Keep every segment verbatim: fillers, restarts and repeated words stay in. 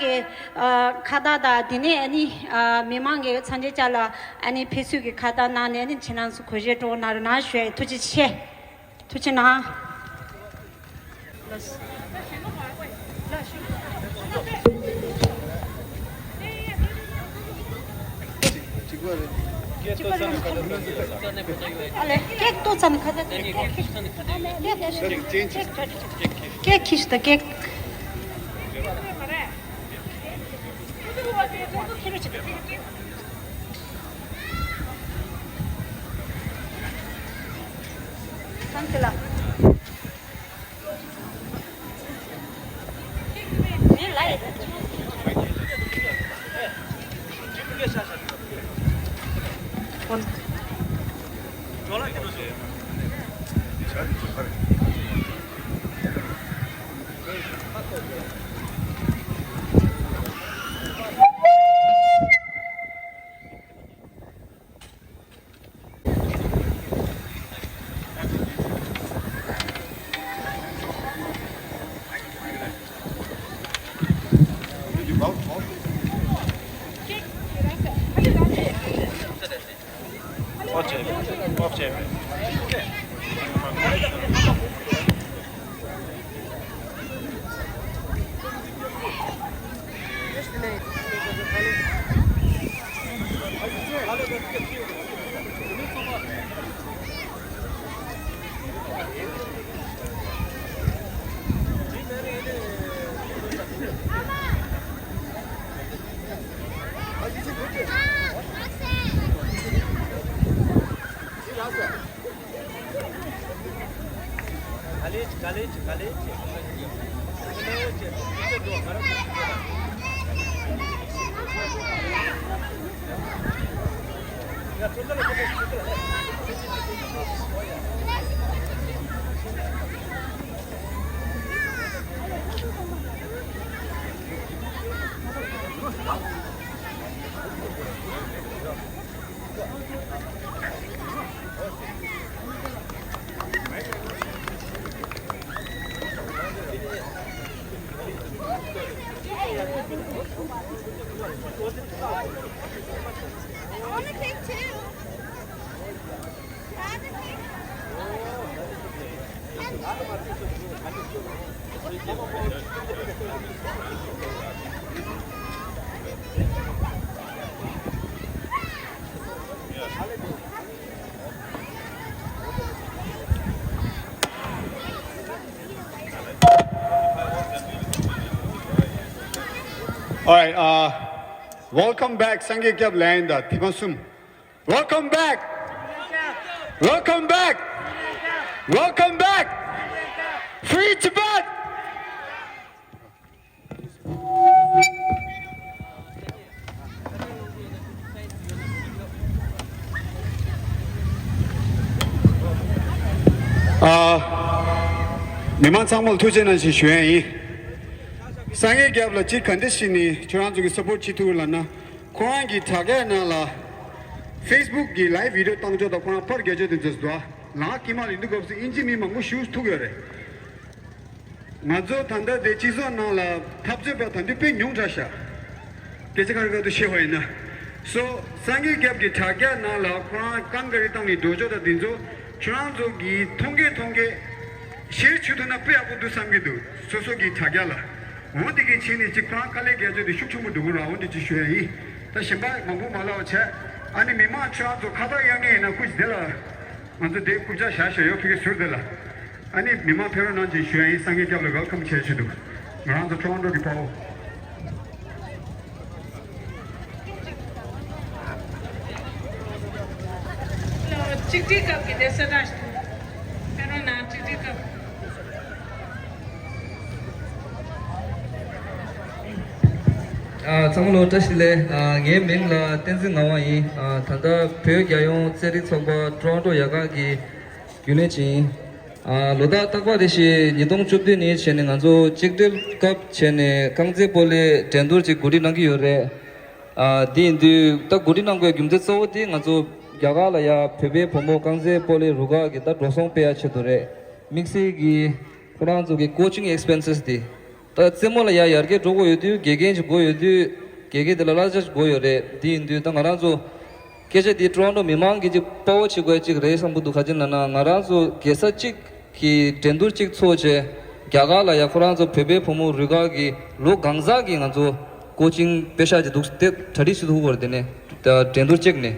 གི་ཨ་ཁ་བརྡ་དང་དེ་ནས་ཨ་ནི་ཨ་མི་མང་གི་ཚང་མས་ཅ་ལག་ཨ་ནི་ཕུལ་ཚུལ་གྱི་ཁ་བརྡ་གནང་ནས་ཨ་ནི་ཁྱེད་རང་ཚོ་གོ་བརྗེ་སྤྲོ་གནང་རོགས་གནང་ཞུ་ཡ་ཡིན། ཐུགས་རྗེ་ཆེ། ཐུགས་རྗེ་གནང་། ཨ་ལེ་ཀེག་ཏོ་ཚ་ནི་ཁ་ཚ། ཀེག་ཁྱི་ཤི་ད་ཀེག All right, uh, welcome back, Sangay Kyab Land, uh, Thima Sum. Welcome back. Welcome back. Welcome back. Free Tibet. ཨ། མི་མང་ཚང་མ་ལ་ཐུགས་རྗེ་གནང་ཞེས་ཞུ་ཡ་ཡིན། སངས་རྒྱས་རྒྱབ་ལ་ཅིག་ག་འདྲ་ཞིག་ནས་ཁྱོད་རང་ཚོ་གི་སཔོར་ཊི་བྱེད་ཐུབ་ལབ་ན། ཁོ་རང་གི་དྲ་རྒྱའི་ནང་ལ་ཕེ་སི་བུག་གི་ལའིབ་བི་ཌི་ཡོ་བཏང་ཕྱོགས་དང་ཁོ་རང་པར་རྒྱག་ཕྱོགས་དེ་ཚོ་ཟེར་དུས། ལམ་དཀྱིལ་མ་ལ་ཡིན་དུས་སྐབས་སུ་དབྱིན་ཇི་མི་མང་པོ་ཞིག་ཐུག་ཡོད་རེད། ང་ཚོ་ད་ལྟ་དེ་སྤྱི་ཚོགས་ནང་ལ་འཐབ་རྩོད་པ་ད་དུང་དཔེ་ཉུང་དྲགས་ཤག་སྐད་ཆ་ཁ་རི་ཁ་ཐུག་བཤད་པ་ཡིན་ན། སོ། སངས་རྒྱས་རྒྱབ་ཀྱི་དྲ་རྒྱ་ནང་ལ་ཁོ་རང་རྐང་ག་རེ་བཏང་ནས་འགྲོ་ཕྱོགས་དང་དེ་ཚོ་ཁྱོད་རང་ཚོ་གིས་མཐོང་གི་མཐོང་གི་ཤེར་བྱེད་ཐུབ་ན་དཔེ་ཡག་པོ་འདུག་བསམ་གྱི་འདུག་སོ་སོ་གི་དྲ་རྒྱ་ལ། འོ་དེ་གི་ཕྱིན་ནས་ཅིག་ཁོ་རང་དཀའ་ལས་རྒྱག་ཕྱོགས་དེ་ཤུགས་ཆེན་པོ་འགྲོ་གི་རེད། འོ་དེ་ཅིག་ཞུ་ཡ་ཡིན། ད་གཞན་པ་མང་པོ་མ་ལབ་བྱས། ཨ་ནི་མི་མང་ཁྱོད་རང་ཚོ་ཁ་བརྡ་གཡར་མཁན་ཡིན་ན་སྐུ་མཁྱེན་དེ་ལ། ང་ཚོ་དེ་རྐུབ་ཀྱག་བཞག་བཞག་ཡོད། ཕ་གི་ཟུར་དེ་ལ། ཨ་ནི་མི་མང་ཕེབས་རོགས་གནང་ཞེས་ཞུ་ཡ་ཡིན། སངས་རྒྱས་རྒྱབ་ལ་ཝེལ་ཀམ་བྱས་བྱས་འདུག་ང་རང་ཚོ་ཊོ་རོན་ཊོ་གི་དཔའ་བོ། གཅིག་སྒྲིལ་སྐབས་ཀྱི་དེ་གསལ་བསྒྲགས་ཤིག་འདུག་ཕེབས་རོགས་གནང་། གཅིག་སྒྲིལ་སྐབས། ཨ། ཚང་མ་ལ་བཀྲ་ཤིས་བདེ་ལེགས། ཨ། ངའི་མིང་ལ་བསྟན་འཛིན་ངག་དབང་ཡིན། ཨ། ད་ལྟ་བོད་རྒྱལ་ཡོངས་རྩེད་རིགས་ཚོགས་པ་ཊོ་རོན་ཊོ་ཡ་ག་གི་རྒྱུན་ལས་ཅིག་ཡིན། ཨ། ལོ་རྟགས་རྟག་པར་རེ་བཞིན་ཉིས་སྟོང་བཅུ་བདུན་ནས་བྱས་ནས་ང་ཚོ་གཅིག་སྒྲིལ་སྐབས་བྱས་ནས་རྐང་རྩེད་སྤོ་ལོའི་འགྲན་བསྡུར་ཅིག་གོ་སྒྲིག་གནང་གི་ཡོད་རེད། ཨ། དེ་ཡིན་དུས་ད་གོ་སྒྲིག་གནང་དགོས་རྒྱུ་མཚན་གཙོ་བོ་དེ་ང་ཚོ་རྒྱ་གར་ལ་ཡ་བོད་པའི་བུ་མོ་རྐང་རྩེད་སྤོ་ལོའི་རུ་ཁག་གི་ད་འགྲོ་སོང་སྤེལ་ཡ་ཆེད་དུ་རེད། དམིགས་བསལ་གྱི་ཁོ་རང་ཚོ་གི་ཀོ་ཆིང་ཨེག་སི་པེན་སེ་སི་དེ། ད་རྩེད་མོ་ལ་ཡ་ཡར་རྒྱས་འགྲོ་དགོས་ཡོད་དུས་དགེ་རྒན་ཅིག་དགོས་ཡོད་དུས་དགེ་རྒན་དེ་ལ་གླ་ཆ་ཅིག་དགོས་ཡོད་རེད། དེ་ཡིན་དུས་ད་ང་རང་ཚོ་སྐད་ཆ་དེ་ཊོ་རོན་ཊོ་མི་མང་གིས་ཅིག་དཔའ་བོ་བྱེད་དགོས་ཅིག་རེད་བསམ་གི་འདུག་ག་ཅི་ལབ་ན་ང་རང་ཚོ་རྒྱལ་ས་གཅིག་གི་འགྲན་བསྡུར་གཅིག་ཚོགས་བྱས་རྒྱ་གར་ལ་ཡ་ཁོ་རང་ཚོ་བོད་པའི་བུ་མོ་རུས་ཁག་གི་ལོ་གང་ཟག་གི་ང་ཚོ་ཀོ་ཆིང་པེ་ཤག་ཅིག་འདུག་དེ་གྲ་སྒྲིག་བྱེད་ཐུབ་དགོས་རེད། དེ་ནས་ད་འགྲན་བསྡུར་གཅིག་ནས།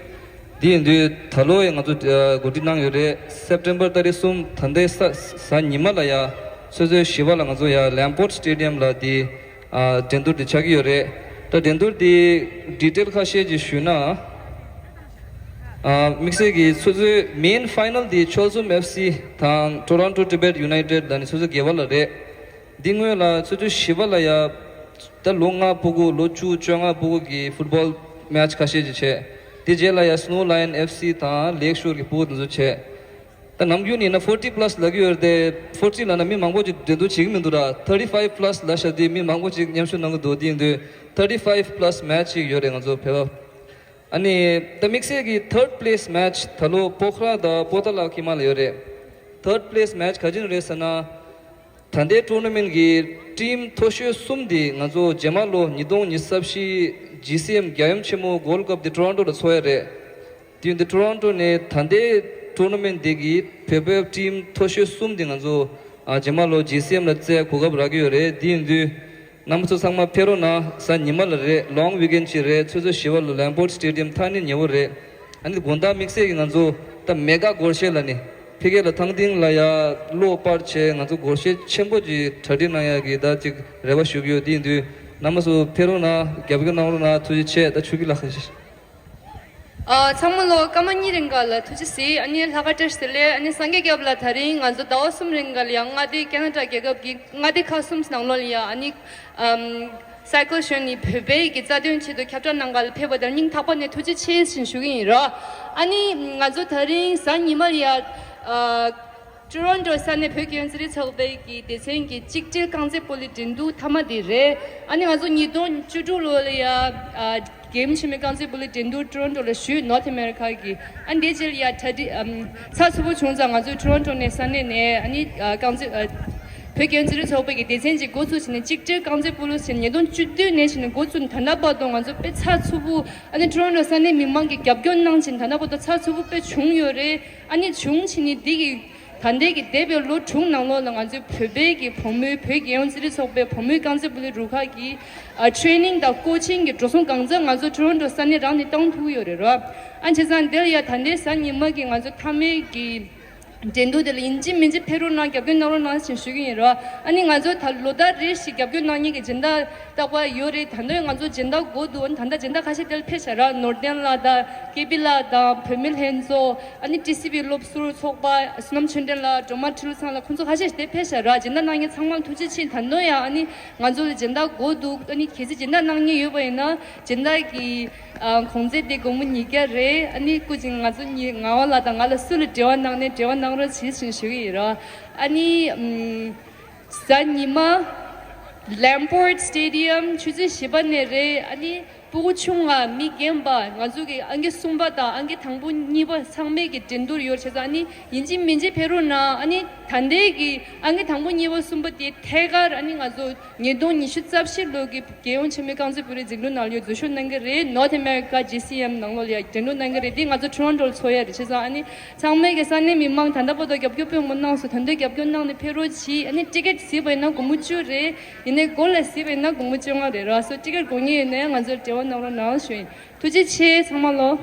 འདི་ཡིན་དུས་ད་ལོ་ཡང་ང་ཚོ་ཨ་གོ་སྒྲིག་གནང་ཡོད་རེད། སེབ་ཊེམ་པར་ཏ་རིག་གསུམ་ད་ལྟའི་ས་གཟའ་ཉི་མ་ལ་ཡ་ཆུ་ཚོད་བཞི་པ་ལ་ང་ཚོ་ཡ་ལེམ་པོར་སི་ཊེ་ཌི་ཡམ་ལ་འདི་ཨ་འགྲན་བསྡུར་འདི་ཆགས་ཀྱི་ཡོད་རེད། ད་འགྲན་བསྡུར་འདི་ཌི་ཊེལ་ཁ་ཤས་ཅིག་ཞུས་ན། ཨ་དམིགས་བསལ་གྱི་ཆུ་ཚོད་མེན་ཕའི་ནལ་འདི་ཆོལ་གསུམ་ཨེཕ་སི་དང་ཊོ་རོན་ཊོ་ཊི་བེཊ་ཡུ་ནའི་ཊེཌ་ལ་ནི་ཆུ་ཚོད་བརྒྱད་པ་ལ་རེད། འདི་སྔོན་ལ་ཆུ་ཚོད་བཞི་པ་ལ་ཡ། ད་ལོ་ལྔ་ཕྲུ་གུ་ལོ་བཅུ་བཅོ་ལྔ་ཕྲུ་གུ་གི་ཕུཊ་བོལ་མེ་ཆི་ཁ་ཤས་ཅིག་བྱས། དེ་རྗེས་ལ་ཡ་སི་ནོ་ལ་ཡོན་ཨེཕ་སི་དང་ལེག་ཤོར་གྱི་ཕྲུ་གུ་དེ་ཚོ་བྱས། ད་ནམ་རྒྱུན་ཡིན་ན་ཕོར་ཊི་པ་ལ་སི་ལབ་ཀྱི་ཡོད་རེད་དེ། ཕོར་ཊི་ལབ་ན་མི་མང་པོ་ཅིག་འགྲན་བསྡུར་བྱེད་ཀྱི་མི་འདུག་ར། ཐར་ཊི་ཕའིབ་པ་ལ་སི་ལབ་ཤག་དེ་མི་མང་པོ་ཅིག་མཉམ་ཞུགས་གནང་གི་འདུག་དེ་ཡིན་དུས་ཐར་ཊི་ཕའིབ་པ་ལ་སི་མེ་ཆི་ཅིག་ཡོད་རེད་ང་ཚོ་བོད་པ། ཨ་ནི་ད་དམིགས་བསལ་གྱི་ཐར་ཌི་པ་ལེ་སི་མེ་ཆི་ད་ལོ་པོ་ཁ་ར་དང་པོ་ཏ་ལ་ཁི་མ་ལ་ཡོད་རེད། ཐར་ཌི་པ་ལེ་སི་མེ་ཆི་ག་ཅི་ནས་རེད་ཟེར་ན། ད་ལྟའི་ཊོར་ན་མེན་གྱི་ཊིམ་མཐོ་ཤོས་གསུམ་དེ་ང་ཚོ་རྗེས་མ་ལོ་ཉིས་སྟོང་ཉི་ཤུ་རྩ་བཞི་ཇི་སི་ཨེམ་རྒྱལ་ཡུམ་ཆེན་མོ་གོལ་ཌི་ཀབ་དེ་ཊོ་རོན་ཊོ་ལ་འཚོགས་ཡ་རེད། དེ་ཡིན་དུས་ཊོ་རོན་ཊོ་ནས་ད་ལྟའི་ཊོར་ན་མེན་དེ་གི་བོད་པའི་ཊིམ་མཐོ་ཤོས་གསུམ་དེ་ང་ཚོ་ཨ་རྗེས་མ་ལོ་ཇི་སི་ཨེམ་ལ་རྩེད་གོ་སྐབས་རག་གི་ཡོད་རེད། དེ་ཡིན་དུས་རྣམ་པ་ཚོ་ཚང་མ་ཕེབས་རོགས་གནང་། གཟའ་ཉི་མ་ལ་རེད། ལོང་ཝི་ཀེན་ཅིག་རེད། ཆུ་ཚོད་བཞི་པ་ལ་ལེམ་པོར་སི་ཊེ་ཌི་ཡམ་ཐག་ཉེ་ཉེ་པོ་རེད། ཨ་ནི་དགོང་དག་དམིགས་བསལ་གྱི་ང་ཚོ་ད་མེ་ག་སྒོར་གཞས་ལ་ནི་ཕ་གི་ལ་ཐང་སྟེང་ལ་ཡ་གློག་སྤར་བྱས་ང་ཚོ་སྒོར་གཞས་ཆེན་པོ་ཅིག་གྲ་སྒྲིག་གནང་ཡ་གི་ད་ཅིག་རེ་བ་ཞུ་གི་ཡོད། དེ་ཡིན་དུས་རྣམ་པ་ཚོ་ཕེབས་རོགས་གནང་། རྒྱབ་སྐྱོར་གནང་རོགས་གནང་། ཐུགས་རྗེ་ཆེ། ད་ཆུ་སྐྱིད་ལགས་ཁ་ཤས། ཨ་ཚང་མ་ལོ་སྐར་མ་གཉིས་རིང་ག་ལ་ཐུགས་རྗེ་གཟིགས། ཨ་ནི་ལྷག་དཀར་བཀྲ་ཤིས་བདེ་ལེགས། ཨ་ནི་སངས་རྒྱས་སྐྱབས་ལ་ད་རིང་ང་ཚོ་ཟླ་བ་གསུམ་རིང་ག་ལ་ཡ་མངའ་སྡེ་ཁེ་ན་ཌ་རྒྱལ་ཁབ་ཀྱི་མངའ་སྡེ་ཁག་གསུམ་ནང་ལོགས་ལ་ཡ་ཨ་ནི་ཨམ་སའི་ཀལ་ཞོན་ནི་བོད་པའི་གི་རྩ་དོན་ཆེད་དུ་ཁྱབ་བསྒྲགས་གནང་ག་ལ་ཕེབས་པ་དེར་སྙིང་ཐག་པ་ནས་ཐུགས་རྗེ་ཆེ་ཞེས་ཞུ་གི་ཡིན་རོ། ཨ་ནི་ང་ཚོ་ད་རིང་གཟའ་ཉི་མ་ལ་ཡ་ཨ་ཊོ་རོན་ཊོ་ས་གནས་བོད་རྒྱལ་ཡོངས་རྩེད་རིགས་ཚོགས་པའི་གི་སྡེ་ཚན་གྱི་གཅིག་སྒྲིལ་རྐང་རྩེད་སྤོ་ལོའི་འགྲན་བསྡུར་མཐའ་མ་དེ་རེད། ཨ་ནི་ང་ཚོ་ཉིས་སྟོང་བཅུ་དྲུག་ལོ་ལ་ཡ་ཨ་རྒྱལ་ཡུམ་ཆེན་མོའི་རྐང་རྩེད་སྤོ་ལོའི་འགྲན་བསྡུར་ཊོ་རོན་ཊོ་ལ་ཞུས། ནོར་ཐི་ཨ་མེ་རི་ཁ་གི། ཨ་ནི་དེ་རྗེས་ལ་ཡ་གྲ་སྒྲིག་ཨམ་ཚགས་ཚུད་པོ་བྱུང་ཙང་ང་ཚོའི་ཊོ་རོན་ཊོ་ནས་ས་གནས་ནས་ཨ་ནི་ཨ་རྐང་རྩེད་ཨ་བོད་རྒྱལ་ཡོངས་རྩེད་རིགས་ཚོགས་པའི་གི་སྡེ་ཚན་ཅིག་འགོ་ཚུགས་བྱས་ནས་གཅིག་སྒྲིལ་རྐང་རྩེད་སྤོ་ལོ་ཟེར་ཉིས་སྟོང་བཅུ་བདུན་ནས་བྱས་ནས་འགོ་བཙུགས་ནས་ད་ལྟ་བར་དུ་ང་ཚོ་དཔེ་ཚགས་ཚུད་པོ། ཨ་ནི་ཊོ་རོན་ཊོ་ས་གནས་མི་མང་གིས་རྒྱབ་སྐྱོར་གནང་བྱས་ནས་ད་ལྟ་བར་དུ་ཚགས་ཚུད་པོ་དཔེ་བྱུང་ཡོད་རེད། ཨ་ནི་བྱུང་བྱས་ནས་འདི་གི་ད་ལྟའི་གི་འདས་པའི་ལོ་དྲུག་ནང་ལོགས་ལ་ང་ཚོའི་བོད་པའི་གི་བུ་མོའི་བོད་རྒྱལ་ཡོངས་རྩེད་རིགས་ཚོགས་པའི་བུ་མོའི་རྐང་རྩེད་སྤོ་ལོའི་རུ་ཁག་གི་ཨ་ཊེ་རེ་ནིང་དང་ཀོ་ཆིང་གི་འགྲོ་སོང་གང་ཚང་ང་ཚོ་ཊོ་རོན་ཊོ་ས་གནས་རང་ནས་བཏང་ཐུབ་ཡོད་རེད་རོ། ཨ་བྱས་ཙང་འདིར་ཡ་ད་ལྟའི་གཟའ་ཉི་མ་གི་ང་ཚོ་མཐའ་མའི་གི་འགྲན་བསྡུར་དེ་ལ་ཡིན་གཅིག་མིན་གཅིག་ཕེབས་རོགས་གནང་། རྒྱབ་སྐྱོར་གནང་རོགས་གནང་ཞེས་ཞུ་གི་ཡིན་རོ། ཨ་ནི་ང་ཚོ་ད་ལོ་ཟླ་རེ་བཞིན་རྒྱབ་སྐྱོར་གནང་མཁན་གྱི་སྦྱིན་བདག་རྟག་པར་ཡོད་རེད། ད་དུང་ང་ཚོ་སྦྱིན་བདག་དགོས་འདུག་ཨ་ནི་ད་ལྟ་སྦྱིན་བདག་ཁ་ཤས་དེ་ལ་ཕེབས་ཤག་ར། ནོར་ལྡན་ལགས་དང་ཀེ་པི་ལགས་དང་བུད་མེད་ལྷན་ཚོགས། ཨ་ནི་ཊི་སི་བི་སློབ་ཟུར་ཚོགས་པ་བསོད་ནམས་ཆོས་ལྡན་ལགས། སྒྲོལ་མ་ཁྲི་ལོ་ཚང་ལགས། ཁོང་ཚོ་ཁ་ཤས་ཤིག་དེ་ཕེབས་ཤག་ར། སྦྱིན་བདག་གནང་མཁན་ཚང་མ་ལ་ཐུགས་རྗེ་ཆེ། ད་དུང་ཡང་ཨ་ནི་ང་ཚོ་ལ་སྦྱིན་བདག་དགོས་འདུག་ཨ་ནི་གལ་སྲིད་སྦྱིན་བདག་གནང་མཁན་ཡོད་པ་ཡིན་ན་སྦྱིན་བདག་གི་ཨ་གོང་ཚད་དེ་སྒོར་མོ་ཉིས་བརྒྱ་རེད། ཨ་ནི་སྐུ་མཁྱེན་ང་ཚོ་གཉིས་ངག་དབང་ལགས་དང་ང་ལ་སུ་ལ་འབྲེལ་བ་གནང་ནས་འབྲེལ་བ་གནང་རོགས་བྱེད་ཞེས་ཞུ་གི་ཡིན་ར། ཨ་ནི་ཨམ་གཟའ་ཉི་མ་ལེམ་པོར་སི་ཊེ་ཌི་ཡམ་ཆུ་ཚོད་བཞི་པ་ནས་རེད། ཨ་ནི་སྤུ་གུ་ཆུང་བ་མི་རྒན་པ་ང་ཚོ་གི་ཨང་ཀི་གསུམ་པ་དང་ཨང་ཀི་དང་པོ་གཉིས་པ་ཚང་མས་ཀྱི་འགྲན་བསྡུར་ཡོད་བྱས་ཙང་། ཨ་ནི་ཡིན་གཅིག་མིན་གཅིག་ཕེབས་རོགས་གནང་། ཨ་ནི་ད་ལྟའི་གི་ཨང་ཀི་དང་པོ་གཉིས་པ་གསུམ་པ་དེ་ཐད་ཀར་ཨ་ནི་ང་ཚོ་ཉིས་སྟོང་ཉི་ཤུ་རྩ་བཞི་ལོ་གི་རྒྱལ་ཡོངས་ཆེན་མོའི་རྐང་རྩེད་སྤོ་ལོའི་འཛིན་གྲྭ་ནང་ལ་འཛུལ་ཞུགས་གནང་གི་རེད། ནོར་ཐི་ཨ་མེ་རི་ཀ་ཇི་སི་ཨེམ་ནང་ལོགས་ལ་ཡ་འགྲན་བསྡུར་གནང་གི་རེད། འདི་ང་ཚོ་ཊོ་རོན་ཊོ་ལ་འཚོགས་ཡ་རེད། བྱས་ཙང་ཨ་ནི་ཚང་མས་ཀྱི་ས་གནས་མི་མང་ད་ལྟ་བར་དུ་རྒྱབ་སྐྱོར་སྤོ་མ་གནང་སོང་། ད་ལྟ་རྒྱབ་སྐྱོར་གནང་ནས་ཕེབས་རོགས་གྱིས། ཨ་ནི་ཊི་ཀེ་ཊི་ཟེར་བ་ཡིན་ན་སྒོར་མོ་བཅུ་རེད། ཡིན་ནའི་སྒོར་ལ་ཟེར་བ་ཡིན་ན་སྒོར་མོ་བཅོ་ལྔ་རེད་ར། སོ་ཊི་ཀེ་ཊི་དགོས་མཁན་ཡོད་ན་ང་ཚོར་འབྲེལ་བ་གནང་རོགས་གནང་ཞུ་ཡིན། ཐུགས་རྗེ་ཆེ་ཚང་མ་ལོ།